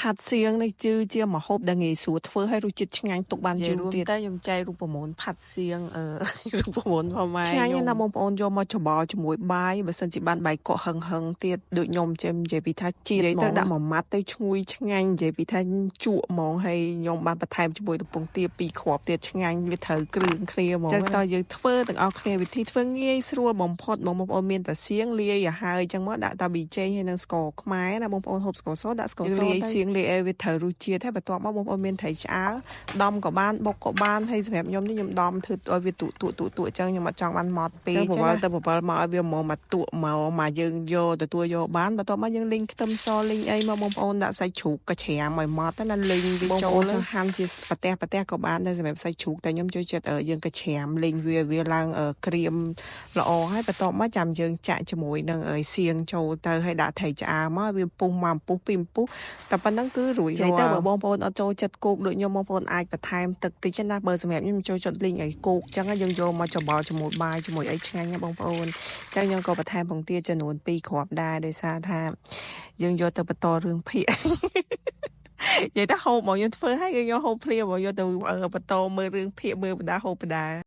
ផាត់សៀងនេះគឺជាម្ហូបដែលងាយស្រួលធ្វើហើយរសជាតិឆ្ងាញ់ទុកបានយូរទៀត តែខ្ញុំចែករូបមន្តផាត់សៀងរូបមន្តផងម៉ែ ឆ្ងាញ់ណាស់បងប្អូនយកមកច្របល់ជាមួយបាយបើសិនជាបានបាយកកហឹងហឹងទៀតដូចខ្ញុំចេះនិយាយពីថាជាតិទៅដាក់មួយម៉ាត់ទៅឈ្ងុយឆ្ងាញ់និយាយពីថាជក់ហ្មងហើយខ្ញុំបានបន្ថែមជាមួយកំពងទាពីរគ្រាប់ទៀតឆ្ងាញ់វាត្រូវគ្រឿងគ្នាហ្មងចឹងតើយើងធ្វើទាំងអស់គ្នាវិធីធ្វើងាយស្រួលបំផុតបងប្អូនមានតែសៀងលាយឲ្យហើយចឹងមកដាក់តាប៊ីចេងហើយនិងស្ករខ្មែរណាបងប្អូនហូបស្ករសដាក់ស្ករសលាយសៀងលាយឲ្យវាត្រូវរសជាតិហើយបន្ទាប់មកបងប្អូនមានត្រីឆ្អើរដំក៏បានបុកក៏បានហើយសម្រាប់ខ្ញុំនេះខ្ញុំដំធ្វើឲ្យវាទុទុទុទុចឹងខ្ញុំអត់ចង់បានម៉ត់ពេកចឹងបវលទៅបវលមកឲ្យវាមកមកទក់មកមកយើងយកទទួលយកបានបន្ទាប់មកយើងលីងខ្ទឹមសលីងអីមកបងប្អូនដាក់សាច់ជ្រូកកច្រាមឲ្យម៉ត់ទៅណាលីងវាចូលចង់ហាន់ជាប្រទេសប្រទេសក៏បានដែរសម្រាប់សាច់ជ្រូកតែខ្ញុំចូលចិត្តយើងកច្រាមលីងវាវាឡើងក្រៀមល្អហើយបន្ទាប់មកចាំយើងចាក់ជាមួយនឹងសៀងចូលទៅហើយដាក់ត្រីឆ្អើរមកវាពុះមកពុះពីពុះតែប៉ុណ្្នឹងគឺរួចរាល់ទៅបើបងប្អូនអត់ចូលចិត្តគោកដូចខ្ញុំបងប្អូនអាចបន្ថែមទឹកតិចណាបើសម្រាប់ខ្ញុំចូលចិត្តលីងឲ្យគោកចឹងយើងយកមកច្របល់ជាមួយបាយជាមួយអីឆ្ងាញ់ណាបងប្អូនចឹងខ្ញុំក៏បន្ថែមពងទាចំនួន2គ្រាប់ដែរដោយសារថាយើងយកទៅបន្តរឿងភាគនិយាយទៅហូបមកខ្ញុំធ្វើឲ្យគេយកហូបភ្លាមមកយកទៅបន្តមើលរឿងភាគមើលបដាហូបបដា។